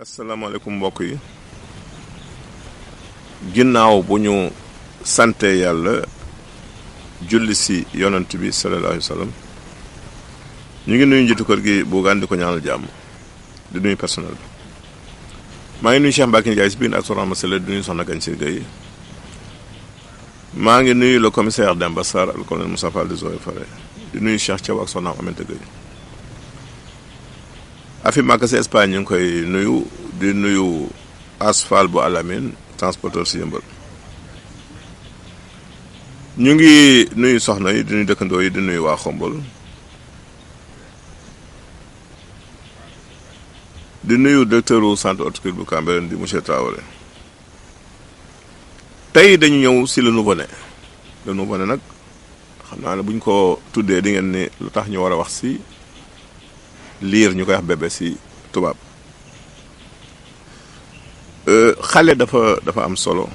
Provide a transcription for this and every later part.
asalaamaaleykum mbokk yi ginnaaw bu ñu sante yàlla julli si yonent bi sallallahu alayhi wa sallam ñu ngi nuyu njiitu kër gi bu gaan di ko ñaanal jàmm di nuyu personnel bi maa ngi nuyu Cheikh Mbacke Ndiaye si biir ak soxna Masala di nuyu soxna Gagne Gueye maa ngi nuyu le commissaire Demba Sarr ak le colonel Moussa Fall de Zoé Faré di nuyu Cheikh Thiaw ak soxna Aminata Gueye afi màkk si Espagne ñu ngi koy nuyu di nuyu asphal bu alamin transporteur si yëmbal ñu ngi nuyu soxna yi di nuyu dëkkandoo yi di nuyu waa xombol di nuyu directeur u centre horticole bu Cambérène di monsieur Traoré tey dañu ñëw si le nouveau-né nag xam naa ne bu ñu ko tuddee di ngeen ni lu tax ñu war a wax si liir ñu koy wax bébé si tubaab xale dafa am solo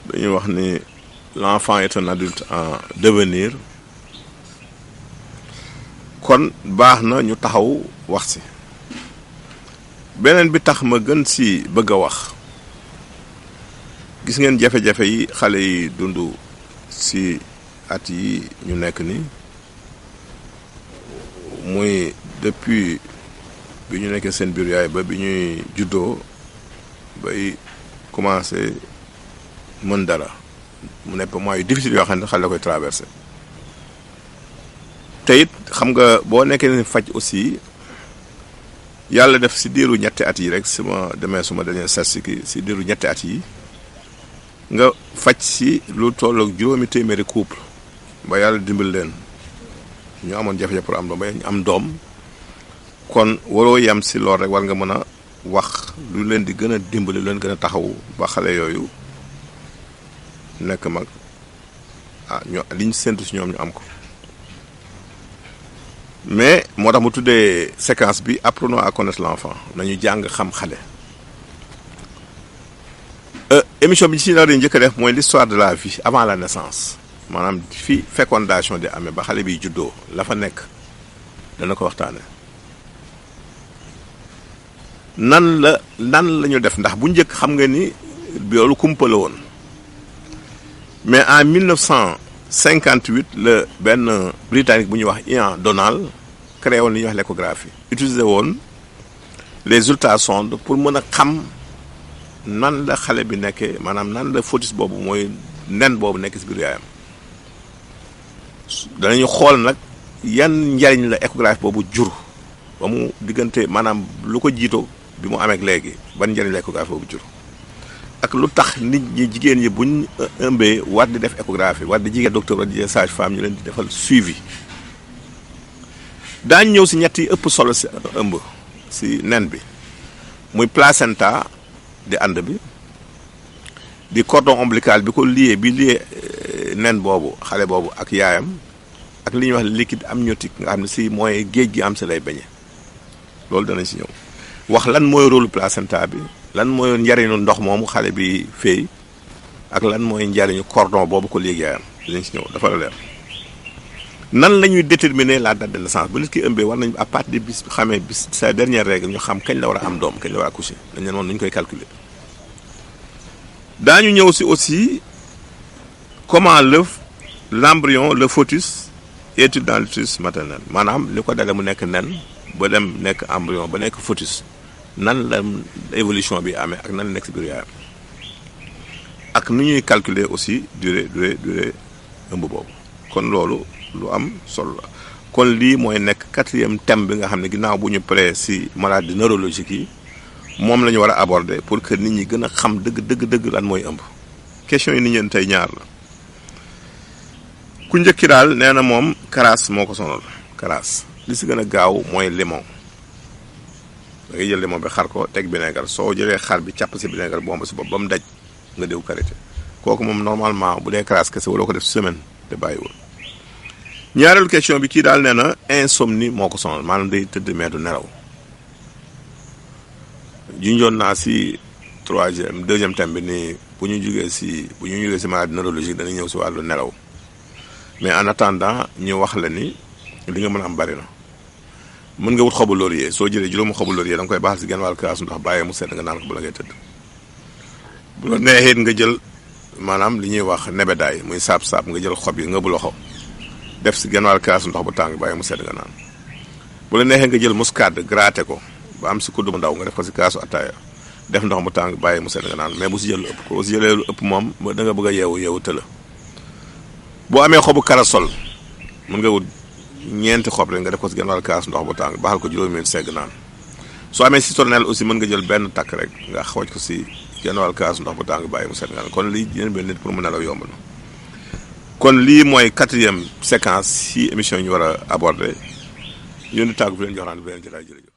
dañuy wax ni l'enfant est un adulte en devenir kon baax na ñu taxaw wax si beneen bi tax ma gën si bëgg a wax gis ngeen jafe-jafe yi xale yi dund si at yi ñu nekk ni muy depuis bi ñu nekkee seen biir yaay ba bi ñuy juddoo bay commencé mën dara mu nekk mois yu difficile yoo xam ne xale la koy traversé te it xam nga boo nekkee ni faj aussi yàlla def si diiru ñetti at yi rek suma dañee statistique si diiru ñetti at yi nga faj si lu toll ak juróomi téeméeri couple ba yàlla dimbal leen ñu amoon jafe-jafe pour am doom ba ñu am doom kon waroo yem si lool rek war nga mën a wax lu leen di gën a dimbali lu leen gën a taxawu ba xale yooyu nekk mag ñu liñ séntu si ñoom ñu am ko mais moo tax mu tuddee séquence bi apprenons à connaître l'enfant nañu jàng xam xale émission bi ñu si nar a njëkk a def mooy l'histoire de la vie avant la naissance maanaam fi fécondation di amee ba xale bi juddoo la fa nekk dana ko waxtaane nan la ñu def ndax bu njëkk xam nga ni loolu kumpa la woon mais en 1958 la benn britannique bu ñuy wax Ian Donald créé woon li ñuy wax l'échographie utilisé woon les ultrasondes pour mën a xam nan la xale bi nekkee maanaam nan la fœtus boobu mooy nen boobu nekk si biir yaayam danañu xool nag yan njariñ la échographie boobu jur ba mu diggante maanaam lu ko jiito bi mu amee léegi ban njariñ la échographie boobu jur ak lu tax nit ñi jigéen ñi buñ ëmbee war di def échographie war di jigéen docteur war di sage femme ñu leen di defal suivi daañu ñëw si ñett yi ëpp solo si ëmb si nen bi muy placenta di ànd bi di cordon ombilical bi ko lié nen boobu xale boobu ak yaayam ak li ñuy wax liquide amniotique nga xam ne si mooy géej gi am si lay bañe loolu danañ si ñëw wax lan mooy rôle placenta bi lan mooy njariñu ndox moomu xale bi feey ak lan mooy njariñu cordon boobu ko léegi yaayam dinañ si ñëw dafa la leer nan la ñuy déterminer la date de naissance bu nit ki ëmbee war nañu à partir de bis xamee bis sa dernière règle ñu xam kañ la war a am doom kañ la war a accoucher dañ leen woon nu ñu koy calculer daañu ñëw si aussi comment l'embryon le fœtus est dans l'utérus maternel maanaam li ko dale mu nekk nen ba dem nekk embryon ba nekk fœtus nan la évolution bi amee ak nan la nekk si biir yaayam ak nu ñuy calculer aussi durée ëmb boobu kon loolu lu am solo la kon lii mooy nekk 4e thème bi nga xam ne ginnaaw bu ñu paree si maladie neurologique yi moom la ñu war a aborder pour que nit ñi gën a xam dëgg lan mooy ëmb question yi nit ñeen tey ñaar la ku njëkki daal nee na moom karaas moo ko sonal karaas li si gën a gaaw mooy limon da ngay jël limon bi xar ko teg vinaigre soo jëlee xar bi càpp si vinaigre bomba si bopp ba mu daj nga déw karité kooku moom normalement bu dee karaas kese wala ko def semaine te bàyyiwul ñaareelu question bi kii daal nee na insomnie moo ko sonal maanaam day tëdd mais du nelaw junjoon naa si deuxième thème bi nii bu ñu jógee si maladie neurologique dañuy ñëw si wàllu nelaw mais en attendant ñu wax la ni li nga mën a am bari na mën nga wut xobu laurier soo jëlee juróomu xobu laurier da nga koy baaxal si genn wàll kaasu ndox bàyyee mu sedd nga naan ko bala ngay tëdd. bu la neexee nga jël maanaam li ñuy wax nebedaay muy saab-saab nga jël xob yi nga bu loxo def si genn wàll kaasu ndox bu tàng bàyyee mu sedd nga naan. bu la neexee nga jël muscade gratter ko ba am si kuddu bu ndaw nga def ko si kaasu ataaya def ndox mu tàng bàyyi mu sedd nga naan mais bu si jël lu ëpp ko si jëlee lu ëpp moom da nga bëgg a yeewu tëla. boo amee xobu karasol mën nga wut ñeenti xob rek nga def ko si genn wàll kaas ndox bu tàng baaxal ko juróomi minute segg naan. soo amee citronnelle aussi mën nga jël benn takk rek nga xooj ko si genn wàll kaas ndox bu tàng bàyyi mu sedd nga naan kon lii yéen benn nit pour mu nelaw yomb na. kon lii mooy 4e séquence si émission yi ñu war a aborder. yéen di tàggu fi leen jox naan bi leen jëlaay jërëjëf